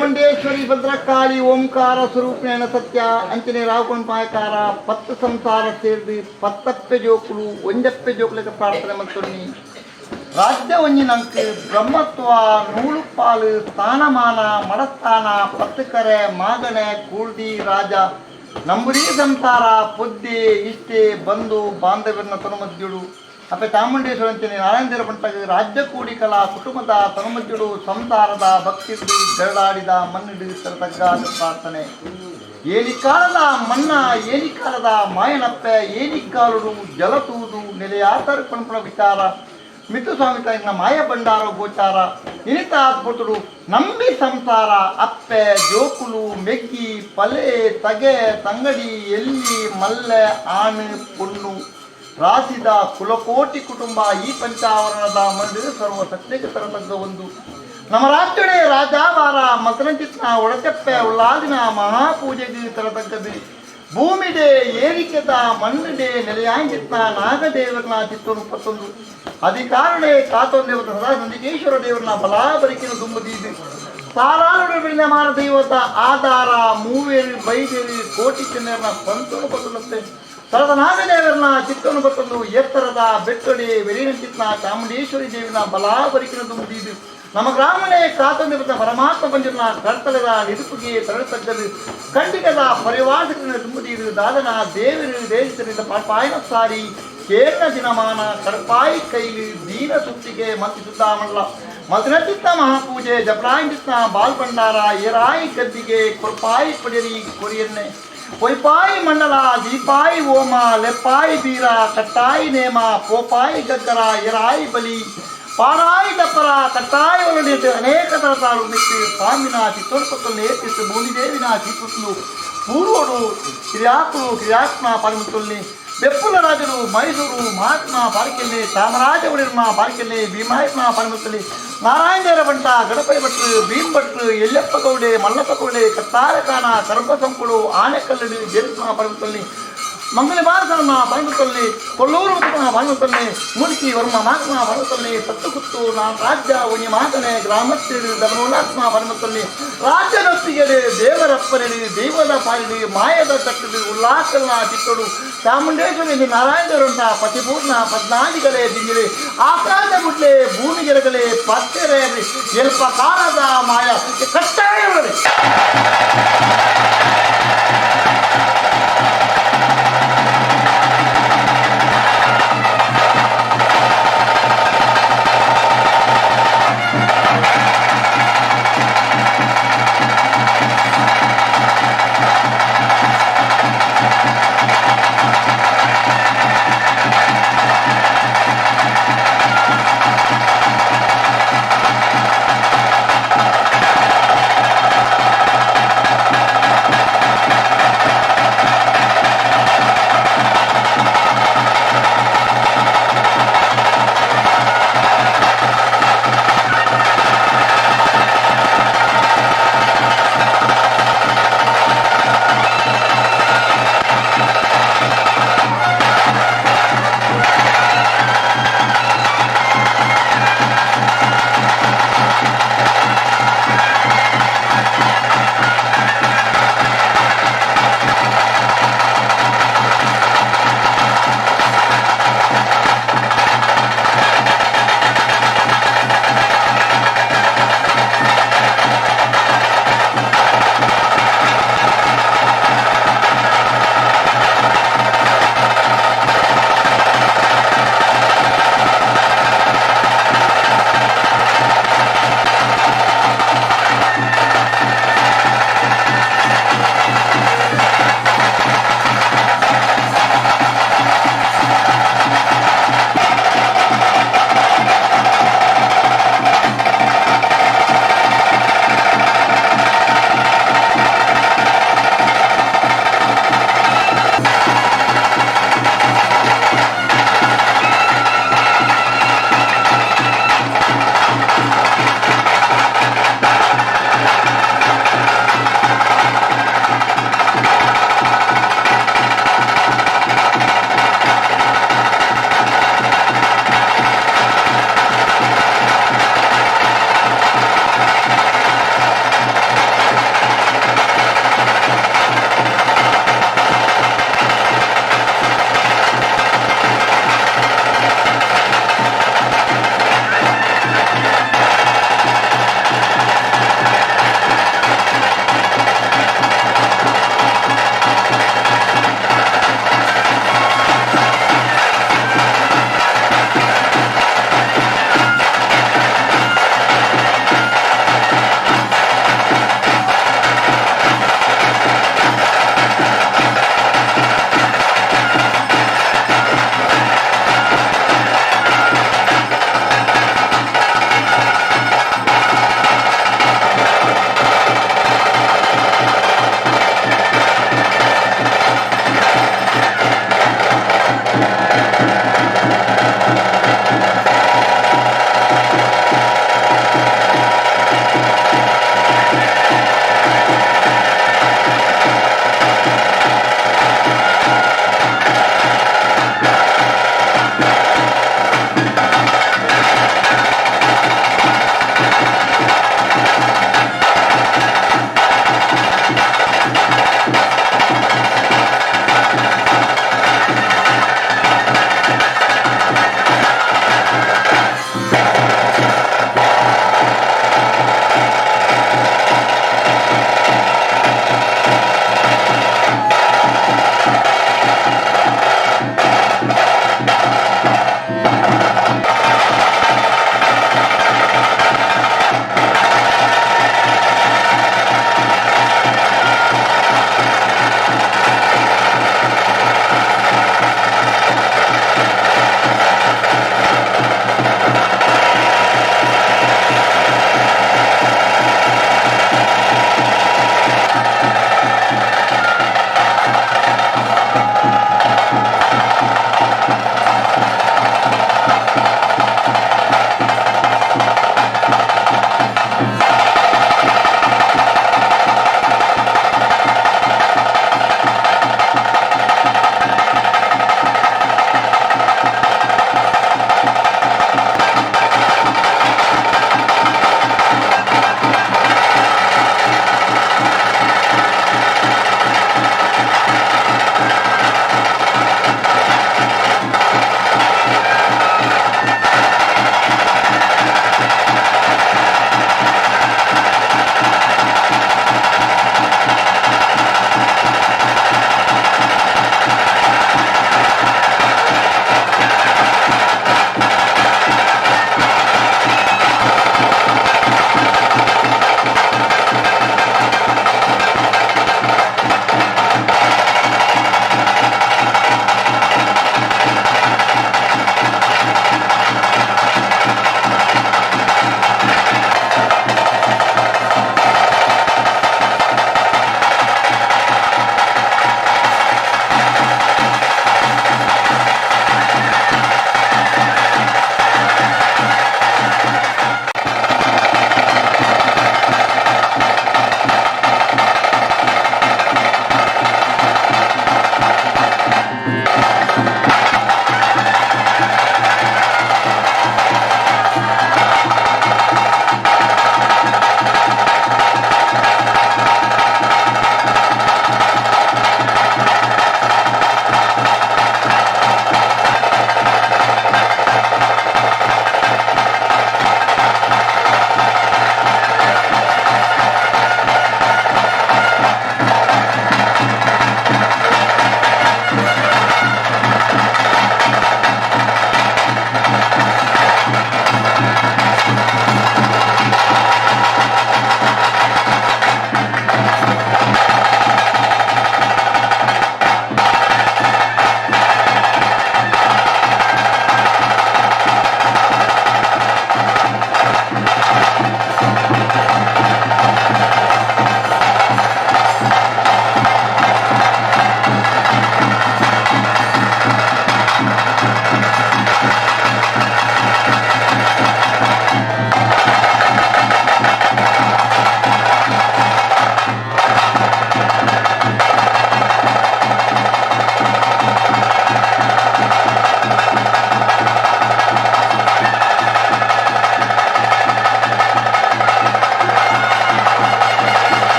ಚಾಮುಂಡೇಶ್ವರಿ ಭದ್ರಕಾಳಿ ಓಂಕಾರ ಸ್ವರೂಪಿಣ ಸತ್ಯ ಅಂಚನೆ ರಾಘವನ್ ಪಾಯಕಾರ ಪತ್ತು ಸಂಸಾರ ಸೇರಿದು ಪತ್ತಪ್ಪೆ ಜೋಕುಲು ಒಂಜಪ್ಪೆ ಜೋಕುಲಕ್ಕೆ ಪ್ರಾರ್ಥನೆ ಮಲ್ತೊನ್ನಿ. ರಾಜ್ಯ ಒಂಜಿನಂಕ್ ಬ್ರಹ್ಮತ್ವ ನೂಲುಪಾಲು ಸ್ಥಾನಮಾನ ಮಡಸ್ಥಾನ ಪತ್ತುಕರೆ ಮಾಗಣೆ ಕೂಳ್ದಿ ರಾಜ ನಂಬುರಿ ಸಂಸಾರ ಪೊದ್ದೆ ಇಷ್ಟೆ ಬಂಧು ಬಾಂಧವ್ಯನ ತನುಮದ್ಯುಡು ಅಪ್ಪೆ ಚಾಮುಂಡೇಶ್ವರ ಅಂಚನೆ ನಾರಾಯಣ ದೇವರ ಪಂಟಾಗ ರಾಜ್ಯ ಕೂಡಿಕಲ ಕುಟುಂಬದ ತನುಮದ್ಯುಡು ಸಂಸಾರದ ಭಕ್ತಿಡು ಜರಳಾಡಿದ ಮಣ್ಣಿಡು ತರತಗ್ಗಾದ ಪ್ರಾರ್ಥನೆ. ಏಲಿಕಾಲದ ಮನ್ನ ಏಲಿಕಾಲದ ಮಾಯನಪ್ಪೆ ಏಲಿಕಾಲುಡು ಜಲತೂದು ನೆಲೆಯಾತರು ಪಣಪುಣ ವಿಚಾರ ಮಿತ್ತು ಸ್ವಾಮಿ ತಾಯಿನ ಮಾಯ ಭಂಡಾರ ಗೋಚಾರ ಇನಿತ ಪುತುಡು ನಂಬಿ ಸಂಸಾರ ಅಪ್ಪೆ ಜೋಕುಲು ಮೆಗ್ಗಿ ಪಲೆ ತಗೆ ತಂಗಡಿ ಎಲ್ಲಿ ಮಲ್ಲೆ ಆಣು ಪೊಣ್ಣು ರಾಸಿದ ಕುಲಕೋಟಿ ಕುಟುಂಬ ಈ ಪಂಚಾವರಣದ ಮಂದಿರ ಸರ್ವ ಸತ್ಯಕ್ಕೆ ತರತಕ್ಕ ಒಂದು ನಮ್ಮ ರಾಜ್ಯಡೆ ರಾಜಾವಾರ ಮತನಚಿತ್ನ ಒಳಚಪ್ಪೆ ಉಳ್ಳಾದಿನ ಮಹಾಪೂಜೆಗೆ ತರತಕ್ಕದ್ದು. ಭೂಮಿಡೆ ಏರಿಕೆದ ಮಣ್ಣಿಡೆ ನೆಲೆಯಾಂಚಿತ್ನ ನಾಗದೇವರನ ಚಿತ್ತನು ಪತ್ತೊಂದು ಅಧಿಕಾರಣೆ ಕಾತೊಂದೇವತ ಸದಾ ನಂದಿಕೇಶ್ವರ ದೇವರನ ಬಲಾಬರಿಕಿನ ತುಂಬುದೀದು ಸಾರಾಳು ಮಾನ ದೈವತ ಆಧಾರ ಮೂವೇರು ಬೈದೇರು ಕೋಟಿ ಚೆನ್ನರನ ಪಂತನು ಪತ್ತೊಂದತ್ತೆ ತರದ ನಾಗದೇವರನ ಚಿತ್ತನು ಪತ್ತೊಂದು ಎತ್ತರದ ಬೆಟ್ಟೊಡೆ ವೆರಿನಂಚಿತ್ನ ಚಾಮುಂಡೇಶ್ವರಿ ದೇವಿನ ಬಲಾಬರಿಕಿನ ತುಂಬುದೀದು ನಮ್ಮ ಗ್ರಾಮನೇ ಕಾತೊಂದಿರುವ ಪರಮಾತ್ಮ ಬಂದಿರುವ ಕರ್ತಲದ ನಿದುಪುಗೆ ತರತಕ್ಕದು ಖಂಡಿತದ ಪರಿವಾಸಕನ ತುಂಬುದೀದು ದಾದನ ದೇವರು ದೇಶದಿಂದ ಪಾಯನ ಸಾರಿ ಕೇರಳ ದಿನಮಾನ ಕಡಪಾಯಿ ಕೈಲಿ ದೀನ ಸುತ್ತಿಗೆ ಮಂತಿ ಸುದ್ದಾಮಲ್ಲ ಮದನಚಿತ್ತ ಮಹಾಪೂಜೆ ಜಪರಾಯಿಚಿತ್ತ ಬಾಲ್ಭಂಡಾರ ಏರಾಯಿ ಗದ್ದಿಗೆ ಕೊರ್ಪಾಯಿ ಪಡೆರಿ ಕೊರಿಯನ್ನೆ ಕೊಯ್ಪಾಯಿ ಮಂಡಲ ದೀಪಾಯಿ ಓಮ ಲೆಪ್ಪಾಯಿ ಬೀರ ಕಟ್ಟಾಯಿ ನೇಮ ಪೋಪಾಯಿ ಗಗ್ಗರ ಎರಾಯಿ ಬಲಿ ಪಾರಾಯಿ ದಪ್ಪರ ಕಟ್ಟಾಯಿ ಒಳಡಿತು ಅನೇಕ ತರತಾಳು ಮಿಕ್ಕಿ ಸ್ವಾಮಿನ ಚಿತ್ತೋತ್ಪತ್ತನ್ನು ಏರ್ಪಿಸಿ ಭೂಮಿದೇವಿನ ಚಿತ್ತುತ್ತಲು ಪೂರ್ವಡು ಕ್ರಿಯಾಕುಲು ಕ್ರಿಯಾತ್ಮ ಪಾಲ್ಮುತ್ತುಲ್ನಿ ಬೆಪ್ಪುಲ ರಾಜರು ಮೈಸೂರು ಮಹಾತ್ಮ ಪಾರ್ಕೆಲ್ಲಿ ಚಾಮರಾಜ ಒಡೆಯರ್ಮ ಪಾರ್ಕೆಲ್ಲಿ ಭೀಮಾಯತ್ಮ ಪಾಲ್ಮುತ್ತಲಿ ನಾರಾಯಣ ಬಂಟ ಗಣಪತಿ ಭಟ್ರು ಭೀಮ್ ಭಟ್ರು ಯಲ್ಲಪ್ಪ ಗೌಡೆ ಮಲ್ಲಪ್ಪ ಗೌಡೆ ಕತ್ತಾರಕಾನ ಕರ್ಪಸಂಕುಳು ಆನೆಕಲ್ಲಡಿ ಜೇನುಮ ಪಾಲ್ಮುತ್ತಲ್ಲಿ ಮಂಗಲ ಬಾರಸಮ್ಮ ಪಾಲ್ಮುತ್ತಲ್ಲಿ ಕೊಲ್ಲೂರು ಮುತ್ತನ ಪಾಲ್ಮುತ್ತಲ್ಲಿ ಮುಲ್ಕಿ ವರ್ಮ ಮಹಾತ್ಮ ಪಾಲ್ಮುತ್ತಲ್ಲಿ ಸತ್ತುಕುತ್ತು ನಾನು ರಾಜ್ಯ ಒಂಜಿ ಮಾತನೆ ಗ್ರಾಮಸ್ಥರು ದಮನೋಲಾತ್ಮ ಪಾಲ್ಮುತ್ತಲ್ಲಿ ರಾಜ್ಯದೊತ್ತಿಗೆಡೆ ದೇವರಪ್ಪನಡಿ ದೈವದ ಪಾಲಿಡಿ ಮಾಯದ ತಟ್ಟಡು ಉಲ್ಲಾಸನ ಚಿತ್ತಡು ಚಾಮುಂಡೇಶ್ವರಿ ನಾರಾಯಣರುಂಟ ಪತಿಪೂರ್ಣ ಪದ್ನಾದಿಗಳೇ ದಿಂಗಿರಿ ಆಕಾಶ ಗುಡ್ಲೆ ಭೂಮಿ ಗೆರಗಲೆ ಪತ್ತೆರೆ ಎಲ್ಪ ಕಾಲದ ಮಾಯ ಕಟ್ಟಾಯ.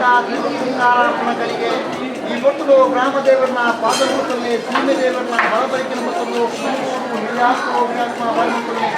ಶ್ರೀಮಂಕಾರಾರ್ಪಣಗಳಿಗೆ ಈ ಮೊಟ್ಟಲು ಗ್ರಾಮ ದೇವರನ್ನ ಪಾದಮೂರ್ತನೆ ಸೀಮೆ ದೇವರನ್ನ ಬಲಬರಿಕಿನ ಮೊತ್ತಲು ಕುಮಕೂರು ಹಿರಿಯಾತ್ಮ ಬಾರಿಮುತ್ತಲೆ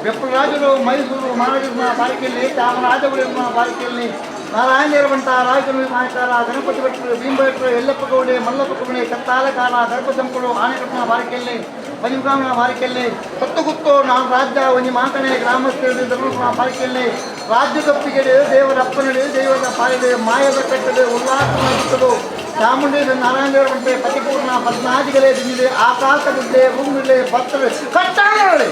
ಬೆಪ್ಪರಾಜರು ಮೈಸೂರು ಮಹಾರಾಜರನ್ನ ಬಾರಿಕೆಯಲ್ಲಿ ಚಾಮರಾಜವರನ್ನ ಬಾರಿಕೆಯಲ್ಲಿ ನಾರಾಯಣೇರವಂತ ರಾಜರು ನಾಯಕರ ಗಣಪತಿ ಭಟ್ರು ಭೀಮಭಟ್ರು ಯಲ್ಲಪ್ಪ ಗೌಡೆ ಮಲ್ಲಪ್ಪ ಗೌಡೆ ಕತ್ತಾಲಕಾರ ಗರ್ಭದಂಕುಳು ಆನೆಕಟ್ಟನ ಬಾರಿಕೆಯಲ್ಲಿ ಪಂಜುಗಾಮನ ಬಾರಿಕೆಯಲ್ಲಿ ಸತ್ತುಗುತ್ತು ನಾನು ರಾಜ್ಯ ಒಂಜಿ ಮಾತನೆ ಗ್ರಾಮಸ್ಥರು ಬಾರಿಕೆಯಲ್ಲಿ ರಾಜ್ಯದೊಪ್ಪಿಗೆ ದೇವರಪ್ಪನಡೆ ದೇವರ ಪಾಲಿಡೆ ಮಾಯದ ಕಟ್ಟಡೆ ಉಲ್ಲಾಸವಾಗಿತ್ತು ಚಾಮುಂಡಿ ನಾರಾಯಣದೇವರಂತೆ ಪತಿಪೂರ್ಣ ಪದ್ನಾದಿಗಳೇ ದಿಂದಿದೆ ಆಕಾಶ ಗುಡ್ಡೆ ಭೂಮಿಲೆ ಭಕ್ತರು ಕಟ್ಟಾಳೆ.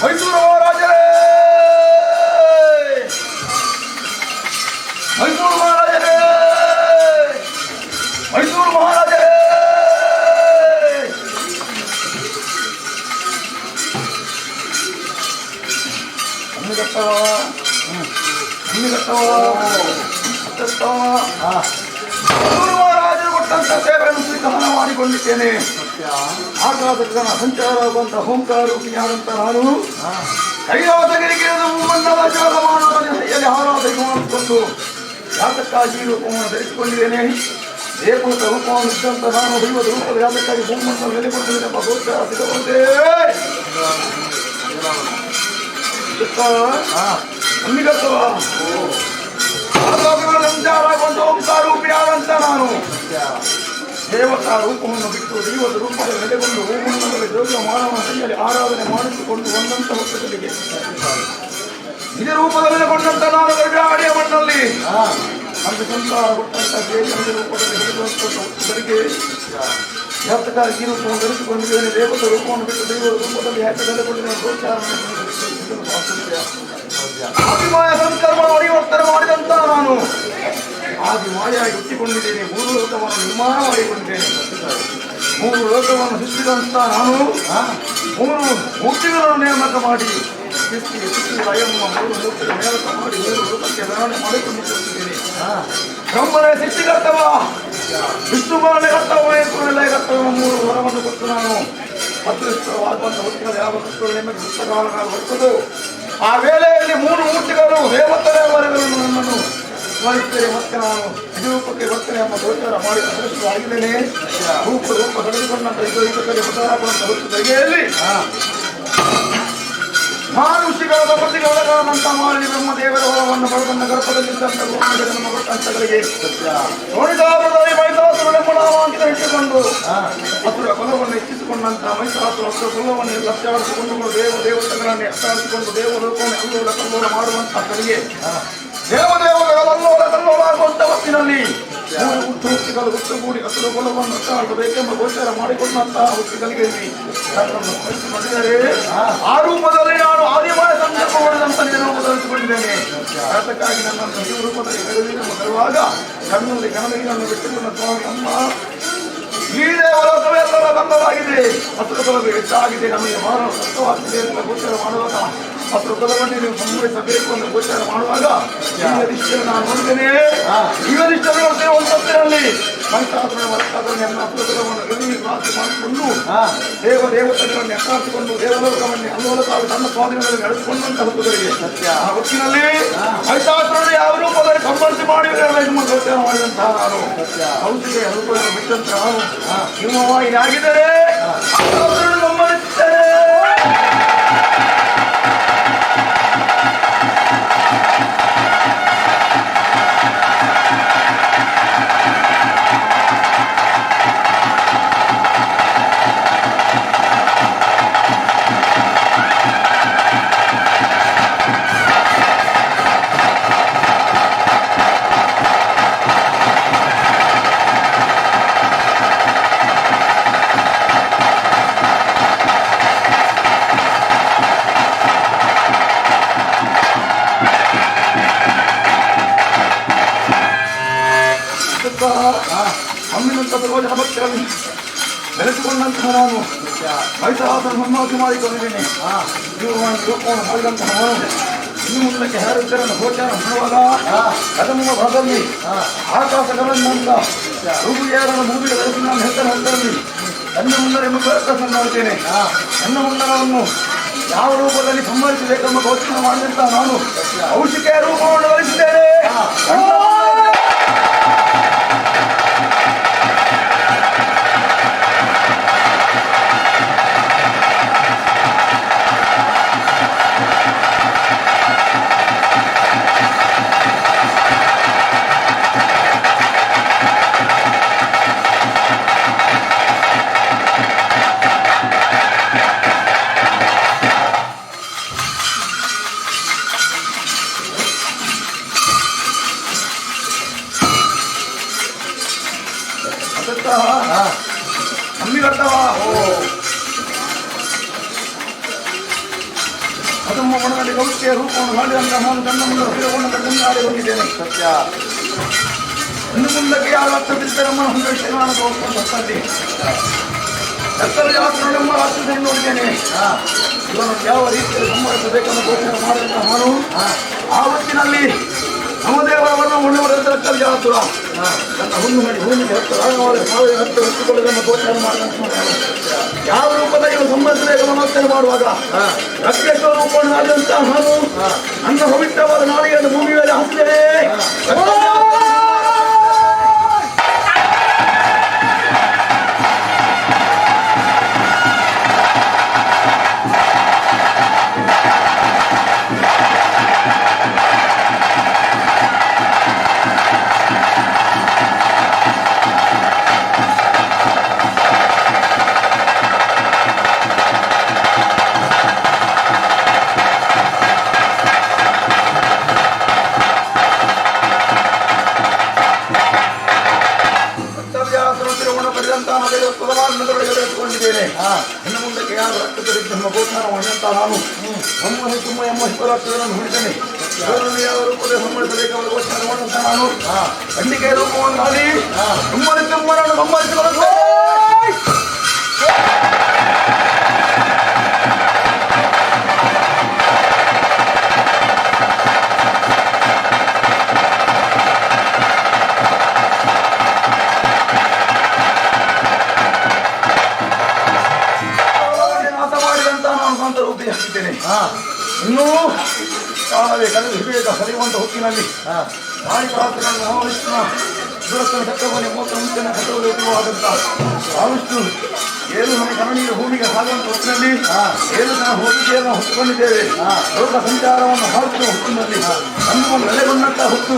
ಮೈಸೂರು ಮಹಾರಾಜರೇ, ಮೈಸೂರು ಮಹಾರಾಜರೇ, ಮೈಸೂರು ಮಹಾರಾಜರೇ. ಅಮ್ಮಿಗಟ್ಟವ ಅಮ್ಮಿಗಟ್ಟವ ಮೈಸೂರು ಮಹಾರಾಜರು ಕೊಟ್ಟಂತ ಸೇವೆಯನ್ನು ಸ್ವೀಕಾರ ಮಾಡಿಕೊಂಡಿದ್ದೇನೆ. ಆಕಾಶದ ಸಂಚಾರವಾಗುವಂತ ಓಂಕಾರ ರೂಪಿಯಾದಂತ ನಾನು ಕೈಲಾಸಗಿರಿಗಿಳಿದು ಮೂವನ್ನದ ಜೋಗಮಾನವನ ಕೈಯಲ್ಲಿ ಆರಾಧನೆ ಮಾಡಿಕೊಂಡು ಯಾತಕ್ಕಾಗಿ ಈ ರೂಪವನ್ನು ಧರಿಸಿಕೊಂಡಿದ್ದೇನೆ. ದೇವತ ರೂಪವನ್ನು ಇದ್ದಂತ ನಾನು ದೈವದ ರೂಪದ ಯಾತಕ್ಕಾಗಿ ಭೂಮನ್ನು ನೆಲೆಗೊಂಡಿದ್ದೇನೆ ಎಂಬ ಗೋಚರ ಸಿಗಬಹುದೇ? ಅಮ್ಮಿಗತ್ತವ ಆಕಾಶಗಳ ಸಂಚಾರಗೊಂಡು ಓಂಕಾರ ರೂಪಿಯಾದಂತ ನಾನು ದೇವತಾ ರೂಪವನ್ನು ಬಿಟ್ಟು ದೈವದ ರೂಪದಲ್ಲಿ ನೆಲೆಗೊಂಡು ಹೂಮಣ್ಣದಲ್ಲಿ ಜೋಗ ಮಾನವನ ಕೈಯಲ್ಲಿ ಆರಾಧನೆ ಮಾಡಿಸಿಕೊಂಡು ಒಂದಂತ ಹೊತ್ತುಗಳಿಗೆ ನಿಜ ರೂಪದಲ್ಲಿ ನೆಲೆಗೊಂಡಂತ ನಾನು ಗರುಡಾಡಿಯ ಮಣ್ಣಲ್ಲಿ ಅಂದು ಸಂಸಾರ ಕೊಟ್ಟಂತ ದೇವಿಯ ರೂಪದಲ್ಲಿ ಹಿಡಿದುವಂತ ಹೊತ್ತುಗಳಿಗೆ ಯಾತಕ್ಕಾಗಿ ಈ ರೂಪವನ್ನು ಧರಿಸಿಕೊಂಡಿದ್ದೇನೆ. ದೇವತ ರೂಪವನ್ನು ಬಿಟ್ಟು ದೈವದ ರೂಪದಲ್ಲಿ ಯಾಕೆ ನೆಲೆಗೊಂಡಿದ್ದೇನೆ ಗೋಚಾರವನ್ನು ಆದಿಮಾಯ ಸಂಕರ್ಮ ಪರಿವರ್ತನೆ ಮಾಡಿದಂತ ನಾನು ಆದಿ ಮಾಯಾಗಿ ಹುಟ್ಟಿಕೊಂಡಿದ್ದೇನೆ. ಮೂರು ಲೋಕವನ್ನು ನಿರ್ಮಾಣ ಮಾಡಿಕೊಂಡಿದ್ದೇನೆ. ಮೂರು ಲೋಕವನ್ನು ಸೃಷ್ಟಿಸಿದಂತ ನಾನು ಮೂರು ಮೂರ್ತಿಗಳನ್ನು ನೇಮಕ ಮಾಡಿ ಸೃಷ್ಟಿ ಸ್ಥಿತಿ ಲಯಮ್ಮ ಮೂರು ಮೂರ್ತಿಗಳ ನೇಮಕ ಮಾಡಿ ಮೂರು ಲೋಕಕ್ಕೆ ಧಾರಣೆ ಮಾಡಿಕೊಂಡು ಕೊಟ್ಟಿದ್ದೇನೆ. ಬ್ರಹ್ಮನೇ ಸೃಷ್ಟಿಕರ್ತವ, ವಿಷ್ಣು ಕರ್ತವ, ಲಯಕರ್ತವ ಮೂರು ವರವನ್ನು ಕೊಟ್ಟು ನಾನು ಅದೃಷ್ಟವಾಗುವಂಥ ಹೊತ್ತಿನ ಯಾವ ವಸ್ತುಗಳು ನಿಮಗೆ ಪುಸ್ತಕವನ್ನು ಬರ್ತದೋ ಆ ವೇಳೆಯಲ್ಲಿ ಮೂರು ಮೂರ್ತಿಗಳು ದೇವತೆಯ ವರಗಳನ್ನು ನನ್ನನ್ನು ಸ್ಮರಿಸಿದರೆ ಮತ್ತೆ ನಾನು ನಿಜರೂಪಕ್ಕೆ ಬರ್ತೇನೆ ಎಂಬ ಗೋಚರ ಮಾಡಿ ಅದೃಷ್ಟವಾಗಿದ್ದೇನೆ. ರೂಪ ರೂಪ ಕಳೆದುಕೊಂಡಂತ ಇದು ಬದಲಾಗುವಂತ ಹೊತ್ತು ದಗೆಯಲ್ಲಿ ಮಹರ್ಷಿಗಳ ತಪಸ್ಸಿಗೊಳಗಾದಂತ ಮಾಡಿ ಬ್ರಹ್ಮದೇವರ ಹೊರವನ್ನು ಪಡೆದಂತ ಗರ್ಭದಲ್ಲಿದ್ದಂತ ಗುರುವಿಗೆ ಜನ್ಮ ಕೊಟ್ಟಂತಗಳಿಗೆ ನೋಡಿದಾರದಲ್ಲಿ ಮೈಸಾಸುರನೆಂಬ ನಾಮಾಂಕಿತ ಇಟ್ಟುಕೊಂಡು ಅಸುರ ಕುಲವನ್ನು ಹೆಚ್ಚಿಸಿಕೊಂಡಂತಹ ಮೈಸಾಸುರ ಅಸುರ ಕುಲವನ್ನು ಲಕ್ಷ್ಯಾಡಿಸಿಕೊಂಡು ದೇವ ದೇವತೆಗಳನ್ನು ಅಟ್ಟಾಡಿಸಿಕೊಂಡು ದೇವಲೋಕವನ್ನು ಅಲ್ಲೋಲ ಕಲ್ಲೋಲ ಮಾಡುವಂತಹ ದೇವದೇವತೆಗಳ ಅಲ್ಲೋಲ ಕಲ್ಲೋಲ ಆಗುವಂತ ಹೊತ್ತಿನಲ್ಲಿ ಮೂರು ಹುಟ್ಟು ಹುಟ್ಟಿಗಳು ಒಟ್ಟುಗೂಡಿ ಅಸುರ ಕುಲವನ್ನು ಅಟ್ಟಾಡಬೇಕೆಂಬ ಗೋಚರ ಮಾಡಿಕೊಂಡಂತಹ ಹುಟ್ಟಿಗಳಿಗೆ ನನ್ನನ್ನು ಕಳಿಸಿಕೊಂಡಿದ್ದಾರೆ. ಆ ರೂಪದಲ್ಲಿ ನಾನು ಆದಿಮಾಯ ಸಂದರ್ಭ ಹೊಡೆದಂತ ನೀನು ಬದಲಿಸಿಕೊಂಡಿದ್ದೇನೆ. ಅದಕ್ಕಾಗಿ ನನ್ನನ್ನು ಈ ರೂಪದಲ್ಲಿ ಕರೆದಿ ನಮ್ಮ ಕರೆಯುವಾಗ ಕಣ್ಣಲ್ಲಿ ಕನಲಿಗಳನ್ನು ಬಿಟ್ಟುಕೊಂಡ ಸ್ವಾಮಿ ಅಮ್ಮ, ಈ ದೇವಲೋಕವೆಲ್ಲರ ಬಂಧವಾಗಿದೆ, ಅಸುರ ಕುಲವೇ ಹೆಚ್ಚಾಗಿದೆ, ನಮಗೆ ಮಾನವ ಕಷ್ಟವಾಗಿದೆ ಅಂತ ಗೋಚರ ಮಾಡುವಾಗ ಅಸುರ ಕುಲವನ್ನು ನೀವು ಸಂಭವಿಸಬೇಕು ಅಂತ ಗೋಚರ ಮಾಡುವಾಗ ಈಗ ನಾನು ನೋಡಿದ್ದೇನೆ. ಈಗ ನೋಡ್ತೇನೆ ಮೈಸಾಸುರನ ಮರಕಾಸುರನ ಅಸುರ ಕುಲವನ್ನು ಗದಿ ವಾಸಿ ಮಾಡಿಕೊಂಡು ದೇವ ದೇವತೆಗಳನ್ನು ಎತ್ತಾಡಿಸಿಕೊಂಡು ದೇವಲೋಕವನ್ನೇ ಅಲ್ಲೋಲಕಾಲು ತನ್ನ ಸ್ವಾಧೀನದಲ್ಲಿ ನಡೆಸಿಕೊಂಡಂತ ಹೊತ್ತುಗಳಿಗೆ ಆ ಹೊತ್ತಿನಲ್ಲಿ ಮೈಸಾಸುರನು ಯಾವ ರೂಪದಲ್ಲಿ ಸಂಪರ್ಸಿ ಮಾಡಿದರೆ ನಿಮ್ಮ ಗೋಚರ ಮಾಡಿದಂತಹ ನಾನು ಕೌಶಿಕ ರೂಪವನ್ನು ಬಿಟ್ಟಂತ ನಾನು ಸಿಂಹವಾಹಿನಿಯಾಗಿದ್ದರೆ ಅಸುರನನ್ನು ಸಂಹರಿಸುತ್ತೇನೆ. ಅಮ್ಮಿನಂತ ಸರ್ವಜನ ಭಕ್ತರಲ್ಲಿ ಬೆಳೆಸಿಕೊಂಡಂತಹ ನಾನು ಮೈಸಾಸುರನ ಸನ್ಮಾತಿ ಮಾಡಿಕೊಂಡಿದ್ದೇನೆ. ರೂಪವನ್ನು ಮಾಡಿದಂತಹ ನಾನು ಇನ್ನು ಮುಂದಕ್ಕೆ ಯಾರಿದ್ದರನ್ನು ಗೋಚಾರ ಮಾಡುವಾಗ ಕದಮ್ಮ ಭಾಗದಲ್ಲಿ ಆಕಾಶಗಳನ್ನಂತ ರೂಪುಯಾರನ್ನು ಭೂಮಿಗೆ ಬೆಳೆಸಿ ನಾನು ಹೆಸರು ಹಂತದಲ್ಲಿ ನನ್ನ ಮುಂದರೆ ಪ್ರಯತ್ನ ಮಾಡುತ್ತೇನೆ. ನನ್ನ ಮುಂದರವನ್ನು ಯಾವ ರೂಪದಲ್ಲಿ ಸಂಹರಿಸಬೇಕೆಂಬ ಗೋಚರ ಮಾಡಿದಂತಹ ನಾನು ಔಷಧಿಯ ರೂಪವನ್ನು ಧರಿಸಿದ್ದೇನೆ. ಅಮ್ಮಿಗಟ್ಟವ ಅದಮ್ಮ ಮನದಲ್ಲಿ ಗೌತಿಯ ರೂಪವನ್ನು ಮಾಡಿದಂತಹ ನಾನು ನನ್ನ ಮುಂದೆ ಹೃದಯವನ್ನು ಮುಂದಾಡಿ ಹೋಗಿದ್ದೇನೆ. ಸತ್ಯ. ಇನ್ನು ಮುಂದಕ್ಕೆ ಯಾರು ಅರ್ಥವಿದ್ದರೆ ಒಂದು ವಿಷಯ ನಾನು ತೋರಿಸ್ಕೊಂಡು ಹೊತ್ತಲ್ಲಿ ಎತ್ತರ ಯಾತ್ರೆಗಳೆಂಬ ರಾಷ್ಟ್ರದಲ್ಲಿ ನೋಡಿದ್ದೇನೆ. ಇವನು ಯಾವ ರೀತಿಯಲ್ಲಿ ಸಂಹರಿಸಬೇಕೆಂದು ಗೋಚರ ಮಾಡಿದಂತಹ ನಾನು ಆ ಹೊತ್ತಿನಲ್ಲಿ ನಮದೇವರವನ್ನು ಉಣ್ಣುವುದರ ಜಾತುರ ನನ್ನ ಹುಣ್ಣು ಮಾಡಿ ಭೂಮಿಗೆ ಹತ್ತು ರಾಗವಾದ ಸಾವಿರ ಹತ್ತು ಹೊತ್ತುಕೊಳ್ಳುವುದನ್ನು ಗೋಚರ ಮಾಡಿದಂತಹ ನಾನು ಯಾವ ರೂಪದಲ್ಲಿ ಇವನು ಸಂಹರಿಸಬೇಕೆಂಬ ಯೋಚನೆ ಮಾಡುವಾಗ ರಕ್ಷೇಶ್ವರ ರೂಪವನ್ನು ಆದಂತಹ ನಾನು ನನ್ನ ಪವಿತ್ರವಾದ ನಾಡಿಗೆಯನ್ನು ಭೂಮಿ ಮೇಲೆ ಹಾಕಿದೆ. ಬೆಳೆದುಕೊಂಡಿದ್ದೇನೆ. ಇನ್ನು ಮುಂದಕ್ಕೆ ಯಾರು ರಕ್ತದಲ್ಲಿದ್ದ ಗೋಚಾರ ಮಾಡಿದಂತಹ ನಾನು ನಮ್ಮನ್ನು ತುಂಬ ಎಂಬ ಶಿವರಾತ್ರಿಯನ್ನು ಹುಡಿದ್ದೇನೆ. ಇವರನ್ನು ಯಾವ ರೂಪದಲ್ಲಿ ಸಂಹರಿಸಬೇಕು ಗೋಚಾರ ಮಾಡುವಂತ ನಾನು ಖಂಡಿಕೆ ರೂಪವನ್ನು ಮಾಡಿ ತುಂಬನೇ ತುಂಬನನ್ನು ಸಂಹರಿಸಿಕೊಳ್ಳುತ್ತೇನೆ. ನಾಶ ಮಾಡಿದಂತ ನಾನು ಸ್ವಂತ ರೂಪಿ ಹಾಕಿದ್ದೇನೆ. ಇನ್ನೂ ಕಾಲವೇ ಕಳೆದು ಹಿಡಿಯದ ಹರಿಯುವಂತ ಹೊತ್ತಿನಲ್ಲಿ ಕಾಳಿಕಾಸುರನ ಮಹಾವಿಷ್ಣು ಸುರತನ ಚಕ್ರವನ್ನೇ ಮೋತ ಮುಂಚಿನ ಕಟ್ಟುವುದಂತ ಮಹಾವಿಷ್ಣು ಏಳು ಮನೆ ಕರುಣೀಯ ಭೂಮಿಗೆ ಸಾಗುವಂತ ಹೊತ್ತಿನಲ್ಲಿ ಏಳು ಜನ ಹೋಗಿಕೆಯನ್ನು ಹೊತ್ತುಕೊಂಡಿದ್ದೇವೆ. ಲೋಕ ಸಂಚಾರವನ್ನು ಮಾಡುತ್ತಿರುವ ಹೊತ್ತಿನಲ್ಲಿ ನಮ್ಮನ್ನು ನೆಲೆಗೊಂಡಂತ ಹೊತ್ತು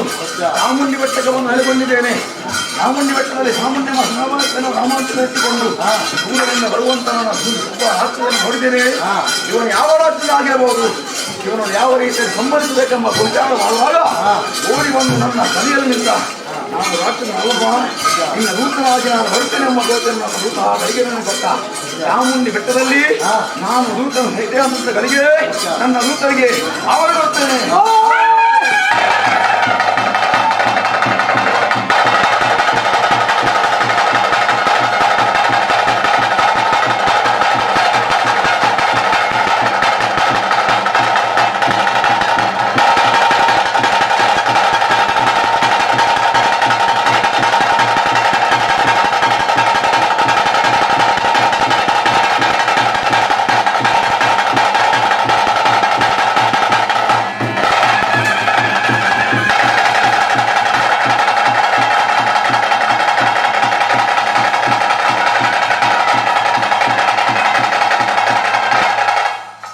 ಚಾಮುಂಡಿ ಬೆಟ್ಟಕವನ್ನು ನೆಲೆಗೊಂಡಿದ್ದೇನೆ. ಚಾಮುಂಡಿ ಬೆಟ್ಟದಲ್ಲಿ ಚಾಮುಂಡಿ ಸ್ನಾನವನ್ನು ರಾಮಾಂತರ ಎತ್ತಿಕೊಂಡು ದೂರದಿಂದ ಬರುವಂತ ನನ್ನ ಒಬ್ಬ ರಾಷ್ಟ್ರವನ್ನು ನೋಡಿದ್ದೇನೆ. ಇವನು ಯಾವ ರಾಜ್ಯದ ಆಗಿರಬಹುದು, ಇವನು ಯಾವ ರೀತಿಯಲ್ಲಿ ಸಂಬಂಧಿಸಬೇಕೆಂಬ ವಿಚಾರ ಮಾಡುವಾಗ ಓಡಿ ಬಂದು ನನ್ನ ಕಲಿಯಲ್ಲಿ ನಿಂತ, ನಾನು ರಾಷ್ಟ್ರದ ಅಲ್ಲಪ್ಪ, ನಿನ್ನ ದೂತನಾಗಿ ನಾನು ಬರುತ್ತೇನೆ ಎಂಬ ಗೋಚರ ನನ್ನ ದೂತ ಆ ಗಳಿಗೆ ನನಗೆ ಕೊಟ್ಟ. ಚಾಮುಂಡಿ ಬೆಟ್ಟದಲ್ಲಿ ನಾನು ದೂತನ ಇತಿಹಾಸದ ಗಳಿಗೆ ನನ್ನ ದೂತರಿಗೆ ಅವಳು ಬರ್ತೇನೆ.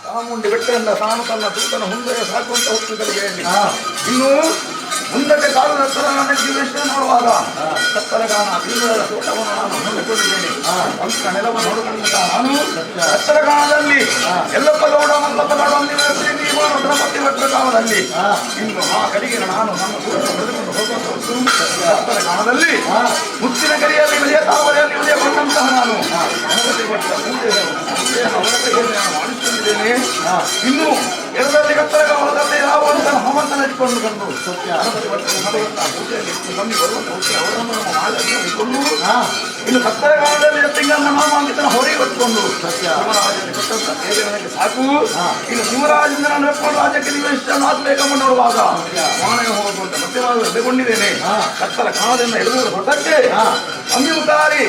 ಚಾಮುಂಡಿ ಬೆಟ್ಟದಿಂದ ತಾನು ತನ್ನ ದೂತನ ಮುಂದೆ ಸಾಕುವಂತ ಹೊತ್ತು ಗಳಿಗೆಯಲ್ಲಿ ಇನ್ನು ಮುಂದಕ್ಕೆ ಕಾಲು ನಂತರ ನನ್ನ ಜೀವೇಶ್ವರ ನೋಡುವಾಗ ಸತ್ತರಗಾನ ಭೀಮರ ತೋಟವನ್ನು ನಾನು ನೋಡಿಕೊಂಡಿದ್ದೇನೆ. ಅಂಕ ನೆಲವನ್ನು ನೋಡಿಕೊಂಡಂತ ನಾನು ಸತ್ತರಗಾನದಲ್ಲಿ ಎಲ್ಲಪ್ಪ ಗೌಡ, ಮಲ್ಲಪ್ಪ ಗೌಡ ಧರ್ಮಪತಿ ಕಾಲದಲ್ಲಿ ಇನ್ನು ಆ ಕಡೆಗೆ ನಾನು ನನ್ನ ದೂತನ ಹೊಡೆದುಕೊಂಡು ಹೋಗುವಂತ ಹೊತ್ತು ಸತ್ತರಗಾನದಲ್ಲಿ ಮುತ್ತಿನ ಕರಿಯಲ್ಲಿ ವಿಜಯ ತಾವರೆಯಲ್ಲಿ ವಿಜಯಗೊಂಡಂತಹ ನಾನು ಗಣಪತಿ ಭಟ್ಟ ಪೂಜೆಯನ್ನು ಅವರ ಕೈಯಲ್ಲಿ ನಾನು ಮಾಡಿಸಿಕೊಂಡಿದ್ದೇನೆ. ಇನ್ನು ಎರಡರಲ್ಲಿ ಕತ್ತರಗ ಹೊಲದಲ್ಲಿ ರಾವಂತನ ಹಮಂತನ ಇಟ್ಕೊಂಡು ಬಂದು ಗಣಪತಿ ಭಟ್ಟರು ಮಾಡುವಂತಹ ಪೂಜೆಯಲ್ಲಿ ನಮಗೆ ಬರುವಂತ ಹೊತ್ತಿಗೆ ಅವರನ್ನು ನಮ್ಮ ಮಾರ್ಗದಲ್ಲಿ ಇಟ್ಕೊಂಡು, ಇನ್ನು ಕತ್ತರಗಾಲದಲ್ಲಿ ತಿಂಗಳನ್ನ ನಾಮಾಂಕಿತನ ಹೊರೆ ಹೊತ್ಕೊಂಡು ಶಿವರಾಜನಲ್ಲಿ ಕೊಟ್ಟಂತ ಸೇವೆ ನನಗೆ ಸಾಕು. ಇನ್ನು ಶಿವರಾಜದಿಂದ ನಾನು ಎಪ್ಪತ್ತು ರಾಜ್ಯಕ್ಕೆ ನಿವೇಶನ ಆಗಬೇಕೆಂಬ ನೋಡುವಾಗ ಮಾನವ ಹೋಗುವಂತ ಮಧ್ಯವಾಗಿ ಎದೆಗೊಂಡಿದ್ದೇನೆ. ಕತ್ತರ ಕಾಲದಿಂದ ಎದುರು ಹೊಟ್ಟಕ್ಕೆ ಅಮ್ಮಿಮುಖಾರಿ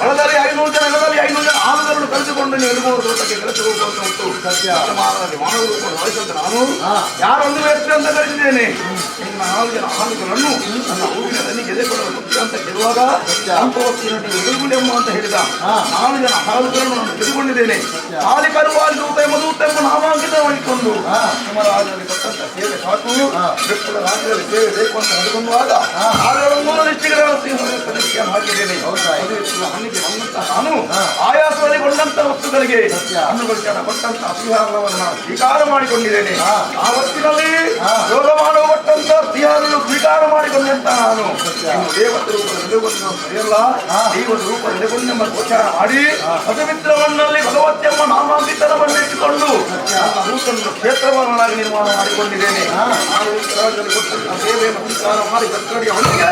ಹೊಲದಲ್ಲಿ 500 ಜನ, ನೆಲದಲ್ಲಿ 500 ಜನ ಆಳುಗಳನ್ನು ಕರೆದುಕೊಂಡು ನೀವು ಎದುರು ತೋಟಕ್ಕೆ ಕೆಲಸ ಹೋಗುವಂತ ಉಂಟು. ಸತ್ಯಮಾನದಲ್ಲಿ ಮಾನವ ರೂಪವನ್ನು ವಹಿಸಂತ ನಾನು ಯಾರೊಂದು ವ್ಯಕ್ತಿ ಅಂತ ಕರೆದಿದ್ದೇನೆ. ನಿಮ್ಮ 4 ಜನ ಆಳುಗಳನ್ನು ನನ್ನ ಹೂವಿನ ದನಿಗೆ ಎದೆಕೊಳ್ಳಲು ಮುಖ್ಯ ಅಂತ ಕೇಳುವಾಗ ನೀವು ಎದುರುಗುಂಡಿ ಎಂಬ ಅಂತ ಹೇಳಿದ 4 ಜನ ಆಳುಗಳನ್ನು ನಾನು ತೆಗೆದುಕೊಂಡಿದ್ದೇನೆ. ಆಲಿ ಕರುವಾಲಿ ದೂತ ಎಂಬ ದೂತ ಎಂಬ ನಾಮಾಂಕಿತ ಮಾಡಿಕೊಂಡು ಶಿವರಾಜನಲ್ಲಿ ಕೊಟ್ಟಂತ ಸೇವೆ ಸಾಕು, ಬೆಟ್ಟದ ರಾಜ್ಯದಲ್ಲಿ ಸೇವೆ ಬೇಕು ಅಂತ ಅಂದುಕೊಂಡಾಗ ಆಳುಗಳ 3 ದೃಷ್ಟಿಗಳ ಹಾಕಿದ್ದೇನೆ. ಹಣ್ಣಿಗೆ ಬಂದಂತಹ ನಾನು ಆಯಾಸದಲ್ಲಿ ಕೊಂಡಂತ ವಸ್ತುಗಳಿಗೆ ಹಣ್ಣುಗಳಿಗೆ ಕೊಟ್ಟಂತಹ ಸಿಂಹಾರವನ್ನು ನಾನು ಸ್ವೀಕಾರ ಮಾಡಿಕೊಂಡಿದ್ದೇನೆ. ಆ ಹೊತ್ತಿನಲ್ಲಿ ಯೋಗ ಮಾಡುವ ಕೊಟ್ಟಂತ ಸಿಂಹಾರನ್ನು ಸ್ವೀಕಾರ ಮಾಡಿಕೊಂಡಂತ ನಾನು ಇನ್ನು ದೇವತೆ ರೂಪದ ನೆಲೆಗೊಂಡು ಸರಿಯಲ್ಲ, ದೇವರ ರೂಪ ನೆಲೆಗೊಂಡೆಂಬ ಗೋಚಾರ ಮಾಡಿ ಪದಮಿತ್ರವನ್ನಲ್ಲಿ ಭಗವತ್ಯೆಂಬ ನಾಮಾಂಕಿತನವನ್ನಿಟ್ಟುಕೊಂಡು ನನ್ನ ರೂಪನ್ನು ಕ್ಷೇತ್ರವನ್ನಾಗಿ ನಿರ್ಮಾಣ ಮಾಡಿಕೊಂಡಿದ್ದೇನೆ. ನಾನು ರಾಜ್ಯದಲ್ಲಿ ಕೊಟ್ಟಂತಹ ಸೇವೆಯನ್ನು ಸ್ವೀಕಾರ ಮಾಡಿ ಕಟ್ಟಡಿಯ ಹೊಂದಿಗೆ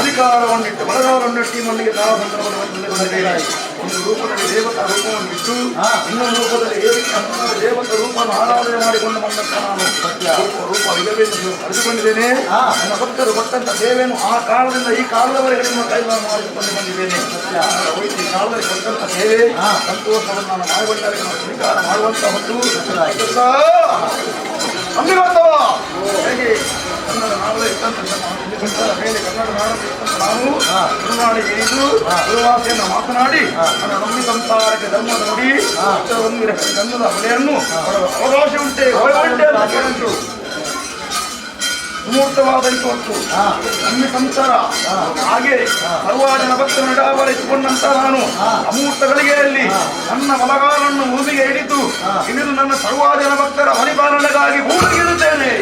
ಅಧಿಕಾರವನ್ನಿಟ್ಟು ಬಲಗಾಲನ್ನಿಟ್ಟು ಈ ಮಣ್ಣಿಗೆ ತಾಳಬಂಧನವನ್ನು ತಂದುಕೊಂಡಿದ್ದೇನೆ. ಒಂದು ರೂಪದಲ್ಲಿ ದೇವತಾ ರೂಪವನ್ನು ಇಟ್ಟು ಇನ್ನೊಂದು ರೂಪದಲ್ಲಿ ದೇವತಾ ರೂಪವನ್ನು ಆರಾಧನೆ ಮಾಡಿಕೊಂಡು ಬಂದಂತ ನಾನು ರೂಪ ರೂಪ ಇರಬೇಕು ಅರಿತುಕೊಂಡಿದ್ದೇನೆ. ನನ್ನ ಭಕ್ತರು ಕೊಟ್ಟಂತ ಸೇವೆಯನ್ನು ಆ ಕಾಲದಿಂದ ಈ ಕಾಲದವರೆಗೆ ನಿಮ್ಮ ಕೈಗಳನ್ನು ಮಾಡಿಕೊಂಡು ಬಂದಿದ್ದೇನೆ. ಈ ಕಾಲದಲ್ಲಿ ಕೊಟ್ಟಂತ ಸೇವೆ ಸಂತೋಷವನ್ನು ನಾನು ಮಾಡಿಕೊಂಡವರಿಗೆ ನಾನು ಸ್ವೀಕಾರ ಮಾಡುವಂತ ಹೊತ್ತು ಅಂಬಿಗತ್ತವ ಹೇಗೆ ಕನ್ನಡ ನಾಡಲ್ಲಿ ಇಟ್ಟಂತ ಕನ್ನಡ ಮೇಲೆ ಕನ್ನಡ ನಾಡಲ್ಲಿ ಇಟ್ಟಂತ ನಾನು ಕರುನಾಡಿಗೆ ಇಳಿದು ಗುರುವಾಸೆಯನ್ನು ಮಾತನಾಡಿ ನನ್ನ ನಂಬಿ ಸಂಸಾರಕ್ಕೆ ಧರ್ಮದ ನುಡಿ ಒಂದು ಗಂಧದ ಹೊಲೆಯನ್ನು ಅವಕಾಶ ಉಂಟೆ ಉಂಟೆ ಅಂತ ಕೇಳಿತು. ಸುಮೂರ್ತವಾದಂತ ಹೊತ್ತು ನಮ್ಮ ಸಂಸಾರ ಹಾಗೆ ಸರ್ವ ಜನ ಭಕ್ತರು ಇಟ್ಟುಕೊಂಡಂತ ನಾನು ಅಮೂರ್ತ ಗಳಿಗೆಯಲ್ಲಿ ನನ್ನ ಬಲಗಾಲನ್ನು ಭೂಮಿಗೆ ಹಿಡಿದು ಹಿಡಿದು ನನ್ನ ಸರ್ವ ಜನ ಭಕ್ತರ ಪರಿಪಾಲನೆಗಾಗಿ ಭೂಮಿಗಿರುತ್ತೇನೆ.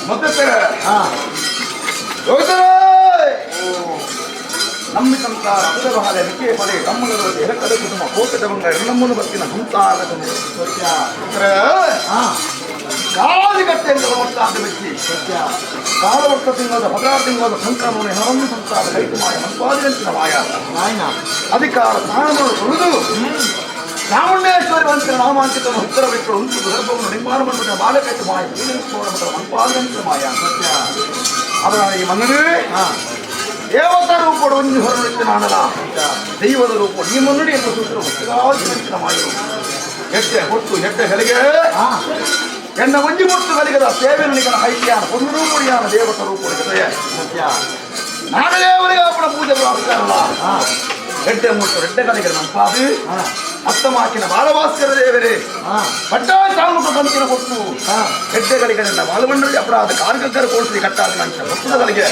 ಮತ್ತೆ ನಂಬಿ ಸಂಸಾರ ಅಮೃತಬಾಲೆ ಮಿಕ್ಕೆ ಪಡೆ ತಮ್ಮನವರು ಎರಕದ ಕುಟುಂಬ ಕೋಟದ ಬಂಗ ಎರಡಮ್ಮನು ಬತ್ತಿನ ಸಂಸಾರ ಸತ್ಯ. ಕಾಲಿಗಟ್ಟೆ ಅಂತ ವ್ಯಕ್ತಿ ಸತ್ಯ. ಕಾಲವರ್ತ ತಿಂಗಳದ 16 ತಿಂಗಳದ ಸಂಕ್ರಮಣ ಹೆಣವನ್ನು ಸಂಸಾರ ಕೈತು ಮಾಯ ಮನ್ಪಾದಿರಂಚಿನ ಮಾಯ ನಾಯ್ನ. ಅಧಿಕಾರ ಸ್ಥಾನವನ್ನು ತುಳಿದು ಚಾಮುಂಡೇಶ್ವರಿ ವಂತಿನ ನಾಮಾಂಕಿತವನ್ನು ಉತ್ತರ ಬಿಟ್ಟು ಉಂಟು ಗರ್ಭವನ್ನು ನಿರ್ಮಾಣ ಮಾಡಿಬಿಟ್ಟ ಬಾಲಕೈತು ಮಾಯ ಮನ್ಪಾದಿರಂಚಿನ ಮಾಯ. ಸತ್ಯ. ಅದರ ಈ ಮನ್ನನೇ ದೇವತಾ ರೂಪಡು ಒಂದು ಹೊರನುಡಿತ ನಾನಲ್ಲ ದೈವದ ರೂಪ ಈ ಮನ್ನುಡಿ ಎಂಬ ಸೂತ್ರ ಹೊತ್ತಿನ ಮಾಯರು ಎಟ್ಟೆ ಹೊತ್ತು ಎಟ್ಟೆ ಹೆಲಿಗೆ ಎನ್ನ ಒಂಜಿ ಮುಟ್ಟು ಕಲಿಗದ ಸೇವೆ ನಿಗನ ಹೈಕ್ಯಾನ ಒಂದು ರೂಪುಡಿಯಾನ ದೇವತ ರೂಪುಡಿ ಜೊತೆಗೆ ಸತ್ಯ. ನಾಗದೇವರಿಗೆ ಅಪ್ಪಣ ಪೂಜೆ ಪ್ರಾಪ್ತಾರಲ್ಲ ಎಡ್ಡೆ ಮುಟ್ಟು ಎಡ್ಡೆ ಕಲಿಗರ ಮಂಪಾದು ಅತ್ತಮಾಕಿನ ಬಾಲಭಾಸ್ಕರ ದೇವರೇ ಪಟ್ಟಾಚಾಮುಖ ಕಂತಿನ ಕೊಟ್ಟು ಹೆಡ್ಡೆಗಳಿಗರಿಂದ ಬಾಲಮಂಡಳಿ ಅಪರಾಧ ಕಾರ್ಗಗ್ಗರ ಕೋಡಿಸಿ ಕಟ್ಟಾದ ನಂತರ ಭಕ್ತಗಳಿಗೆ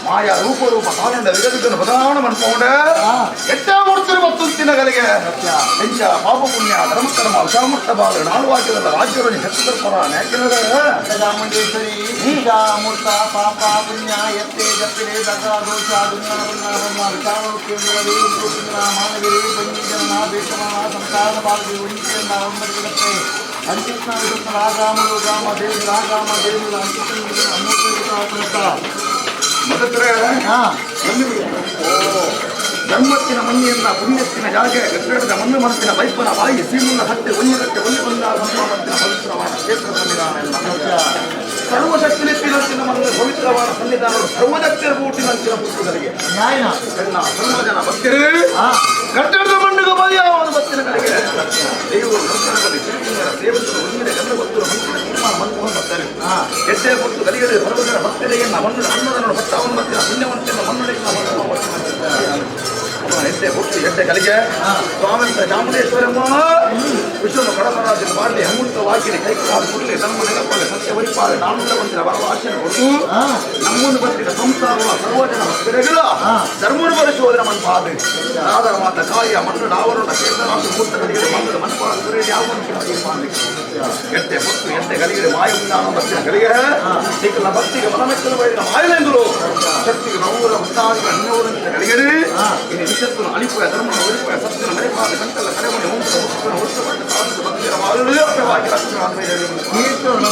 ಮಾಯಾ ರೂಪ ರೂಪ ಕಾಲಂಡ ವಿಗದಿದ್ದನ್ನು ಬದಲಾವಣೆ ಮನ್ಪೌಂಡ ಎಟ್ಟ ಮುಡ್ತಿರು ಮತ್ತುತ್ತಿನಗಳಿಗೆ ಎಂಚ ಪಾಪ ಪುಣ್ಯ ಧರ್ಮಕರ್ಮ ವಿಷಾಮುಕ್ತ ಬಾಲ ನಾಲ್ಕು ವಾಕ್ಯದ ರಾಜ್ಯದಲ್ಲಿ ಹೆಚ್ಚು ತರ್ಪರ ನ್ಯಾಕಿನದ ಚಾಮುಂಡೇಶ್ವರಿ ಮೂರ್ತ ಪಾಪ ಪುಣ್ಯ ಎತ್ತೆ ಜಪ್ಪಿರೆ ದಗ ದೋಷ ದುಂಗಣ ಬಣ್ಣ ಬಣ್ಣ ವಿಚಾರ ಕೇಂದ್ರವೇ ಮಾನವರೇ ಬನ್ನಿ ಜನನ ಬೇಷಮಾನ ಸಂಸಾರದ ಬಾಲದಿ ಒಂಜಿನ ಒಂಬತ್ತು ಅಂತಿಮ ರಾಮ ರಾಮ ದೇವಿ ರಾಮ ದೇವಿ ಅಂತಿಮ ಮೊದಲೇ ಧರ್ಮತ್ತಿನ ಮಣ್ಣಿಯನ್ನ ಪುಣ್ಯತ್ತಿನ ಜಾಗೆ ಗಟ್ಟಡದ ಮಣ್ಣು ಮನಸ್ಸಿನ ಬೈಪನ ಬಾಯಿ ಸೀಮುನ್ನ ಹತ್ತೆ ಒಂಜಿ ಗಟ್ಟೆ ಒಂಜಿ ಬಂದ ಸಂಭವತ್ತಿನ ಪವಿತ್ರವಾದ ಕ್ಷೇತ್ರ ಸನ್ನಿಧಾನ ಎಲ್ಲ ಸರ್ವಶಕ್ತಿನೆತ್ತಿನಂಚಿನ ಮಣ್ಣು ಪವಿತ್ರವಾದ ಸನ್ನಿಧಾನರು ಸರ್ವಶಕ್ತಿಯ ಬೂಟಿನಂಚಿನ ಪುಸ್ತಕಗಳಿಗೆ ನನ್ನ ಸರ್ವಜನ ಭಕ್ತರೇ ಕಟ್ಟಡದ ಮಣ್ಣಿಗೆ ಬಲಿಯಾದ ಭಕ್ತಿನ ಕಡೆಗೆ ದೇವರು ನರ್ತನದಲ್ಲಿ ಶ್ರೀಲಿಂಗರ ದೇವತರು ಒಂದಿನ ಗಂಧ ಭಕ್ತರು ಮಂತ್ರಿನ ತೀರ್ಮಾನ ಮನ್ಮೋಹನ್ ಬರ್ತಾರೆ ಎಡ್ಡೆ ಕೊಟ್ಟು ಕಲಿಗದೆ ಸರ್ವಜನ ಭಕ್ತರಿಗೆ ಮಣ್ಣು ಅನ್ನದನ್ನು ಭಕ್ತವನ್ನು ಬರ್ತಿನ ಪುಣ್ಯವಂತಿನ ಮಣ್ಣುಡಿನ ಎಡ್ಡೆ ಕೊಟ್ಟು ಎಡ್ಡೆ ಕಲಿಗೆ ಸ್ವಾಮಿ ಚಾಮುಂಡೇಶ್ವರಮ್ಮ ವಿಶ್ವನ ಕಡಮರಾಜನ ಮಾಡಲಿ ಅಮೃತ ವಾಕಿನಿ ಕೈಕಾಲು ಕುಡಲಿ ನಮ್ಮ ನೆನಪಲ್ಲಿ ಸತ್ಯ ವರಿಪಾಲೆ ನಾನುಳ್ಳ ಬಂದಿನ ವರವಾಸನೆ ಕೊಟ್ಟು ನಮ್ಮನ್ನು ಬಂದಿನ ಸಂಸಾರವ ಸರ್ವಜನ ಭಕ್ತರಿಗಳ ಧರ್ಮನು ಪರಿಶೋಧನೆ ಮನ್ಪಾದೆ ಆದರ ಮಾತ ಕಾಯ ಮಣ್ಣು ಡಾವರುಣ ಕೇಂದ್ರಾಂಶ ಮೂರ್ತಗಳಿಗೆ ಮಣ್ಣು ಮನ್ಪಾದ ಸುರೇಡಿ ಯಾವ ಎಟ್ಟೆ ಹೊತ್ತು ಎಟ್ಟೆ ಗಲಿಗೆ ಮಾಯ ಉಂಡಾನ ಭಕ್ತಿನ ಗಲಿಗೆ ನಿಖಲ ಭಕ್ತಿಗೆ ಮನಮೆಚ್ಚಲು ಬಯಲಿನ ಮಾಯಲೆಂದರು ಶಕ್ತಿಗೆ ನವೂರ ಭಕ್ತಾದಿಗಳ ಅನ್ಯವರು ಗಲಿಗರಿ ಇನ್ನು ವಿಷತ್ತನ್ನು ಅಳಿಪುಯ ಧರ್ಮನ ಒಳಿಪುಯ ಸತ್ಯನ ಮರೆಪಾದ ಕಂಟಲ್ಲ ಕರೆಮಣಿ ಹೊಂದ ಮುಕ್ತನ ಹೊತ್ತುಪಟ್ಟ ಸಾಧು ಭಕ್ತಿಯ ಬಾಳುಗಳೇ ಅಪ್ಪವಾಗಿ ಲಕ್ಷ್ಮಣ ಕೀರ್ತನ.